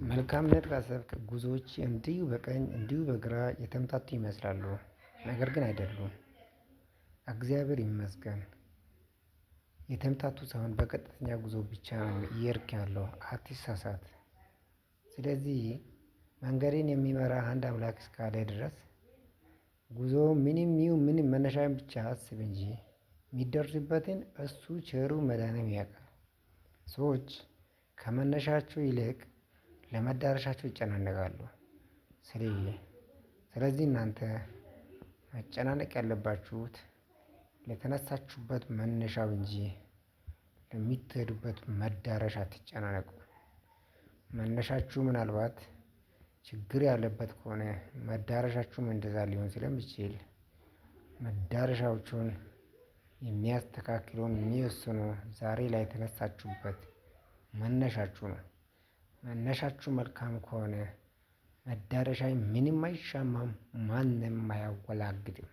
መልካምነት ካሰብክ ጉዞዎች እንዲሁ በቀኝ እንዲሁ በግራ የተምታቱ ይመስላሉ፣ ነገር ግን አይደሉም። እግዚአብሔር ይመስገን የተምታቱ ሳይሆን በቀጥተኛ ጉዞ ብቻ ነው እየሄድክ ያለው፣ አትሳሳት። ስለዚህ መንገዴን የሚመራ አንድ አምላክ እስካለ ድረስ ጉዞ ምንም ይሁን ምንም መነሻዬን ብቻ አስብ እንጂ የሚደርስበትን እሱ ቸሩ መድኃኔዓለም ያውቃል። ሰዎች ከመነሻቸው ይልቅ ለመዳረሻቸው ይጨናነቃሉ። ስለዚህ እናንተ መጨናነቅ ያለባችሁት ለተነሳችሁበት መነሻው እንጂ ለምትሄዱበት መዳረሻ አትጨናነቁ። መነሻችሁ ምናልባት ችግር ያለበት ከሆነ መዳረሻችሁም እንደዛ ሊሆን ስለሚችል መዳረሻዎቹን የሚያስተካክለውን የሚወስኑ ዛሬ ላይ የተነሳችሁበት መነሻችሁ ነው። መነሻችሁ መልካም ከሆነ መዳረሻ ምንም አይሻማም፣ ማንም አያወላግድም።